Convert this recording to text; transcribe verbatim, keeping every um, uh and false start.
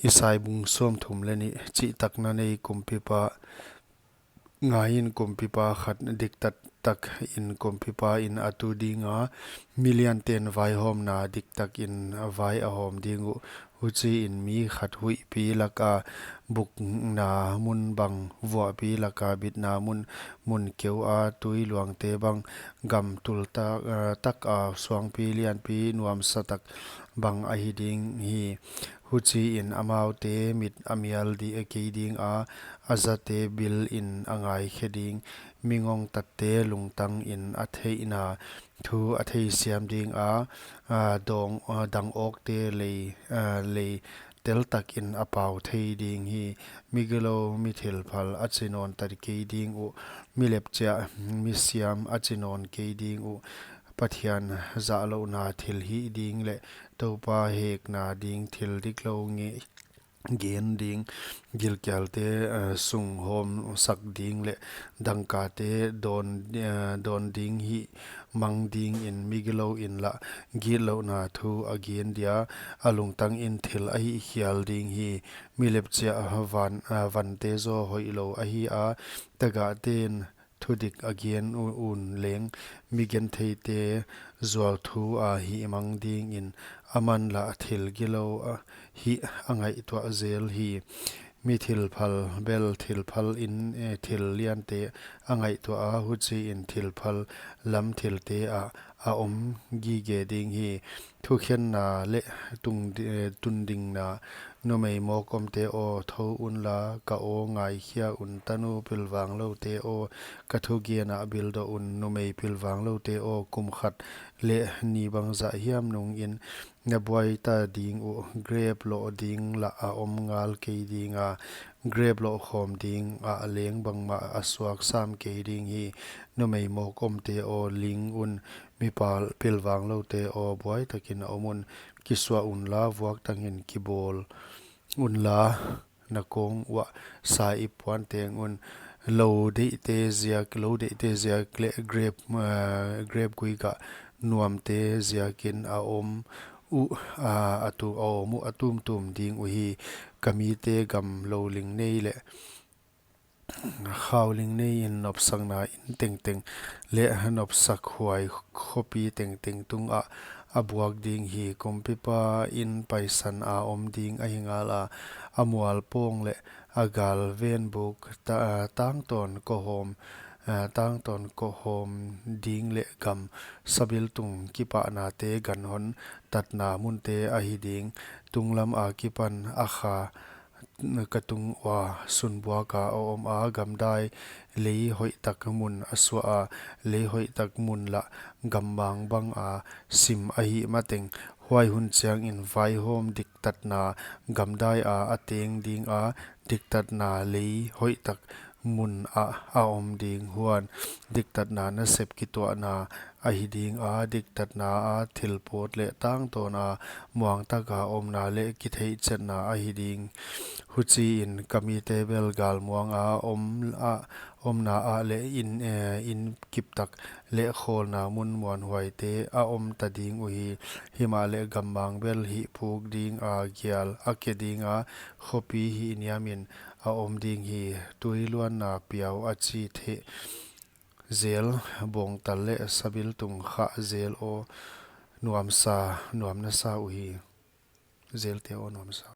Isai bung sawmthum leh nih. Chihtakna nei kumpipa. Ngaiin, kumpipa khat diktat takin kumpipa in a tu dinga, milianten vaihawmna diktakin vai a hawm ding uh. Huchiin mi khat huihpi laka bukna mun bang, vuahpi laka bitna mun, mun keua tui luangte bang, gam tul ta-, eh, taka suangpi lianpi nuamsa tak bang ahi ding hi. Huchiin amaute mit a mial di-, kei dinga, a zate bilin a ngaikhe ding. Mi ngongtatte lungtangin a theihna thu a theisiam dinga, a dong, a dang awkte lei, a lei teltakin a pau thei ding hi. Migilou, mi thilphal a chi nawn ta kei ding uh, mi lepchiah, mi siam a chi nawn kei ding uh. Pathian zahlouhna thilhih ding leh Toupa hekna ding thil diklou nge gen ding, gilkialte, eh, sunghawmsak ding leh dangkate dawn, eh, dawn ding himang dingin migilouin lah gitlouhna thu a gen dia, a lungtangin thil a hihkhial ding hi. Mi lepchiah van, eh, vante zaw hoihlou ahi a, tagahten thudik a gen u-, un leng, mi gentheite zual thu a himang dingin, aman lah thil gilou a hih a ngaihtuah zel hi. Mi thilphal bel thilphalin, eh, thil liante a ngaihtuah a, huchiin thilphal lam thilte ah a om gige ding hi. Thukhenna leh tung di-, eh, tundingna. Numei mawk omte aw, thou unla, ka aw ngaikhia un. Tanu pilvangloute aw, ka thugenah bildoh un. Numei pilvangloute aw, kum khat leh ni bangzah hiam nungin na buai ta ding uh? Grep loh ding lah a om ngal kei dinga, grep loh khawm dingah leng bangmah a suak sam kei ding hi. Numei mawk omte aw, ling un. Mi pal-, pilvangloute aw, buaitakin a om un. Kisuah unla, vuaktangin kibawl unla, na kawng uah sa i puan teng un. Lou deihte ziak, lou deihte ziak leh grep, eh, grep gui gah nuamte ziakin a om uh, a, a tu-, a om uh a tumtum ding uhi. Ka mite gam lou ling nei leh khau ling neiin nopsakna in tengteng leh nopsak huai khopi tengteng tungah a buak ding hi. Kumpipa in paisan a om ding ahi ngala, a mual pawng leh a gal venbuk ta-, tangtawn kohawm, a, tangtawn kohawm ding leh gam sabiltung kipahnate ganhon tatna munte ahi ding. Tunglam akipan a kha ka tung ua, sunbuaka a om a, gamdai lei hoihtak mun a suah a, lei hoihtak mun lah gammang banga sim ahih mateng, huai hun chiangin vaihawm diktatna gamdai a a teng dinga, diktatna lei hoihtak mun ah a om ding. Huan diktatna nasep kituahna ahi dinga, diktatna a thilpawt leh tangtawna muangtaka omna leh kitheihchetna ahi ding. Huchiin ka mite bel galmuanga om a, omna ah leh in, eh, in kiptak leh khawlna mun muanhuaite a om ta ding uhi. Himahleh gammang bel hihpuk dinga gial a ke dinga, khopi hihniamin a om ding hi. Tui luanna piau a chi theh zel, bawngtal leh sabiltung khah zel aw, nuamsa, nuam nasa uhi. Zelte aw, nuamsa.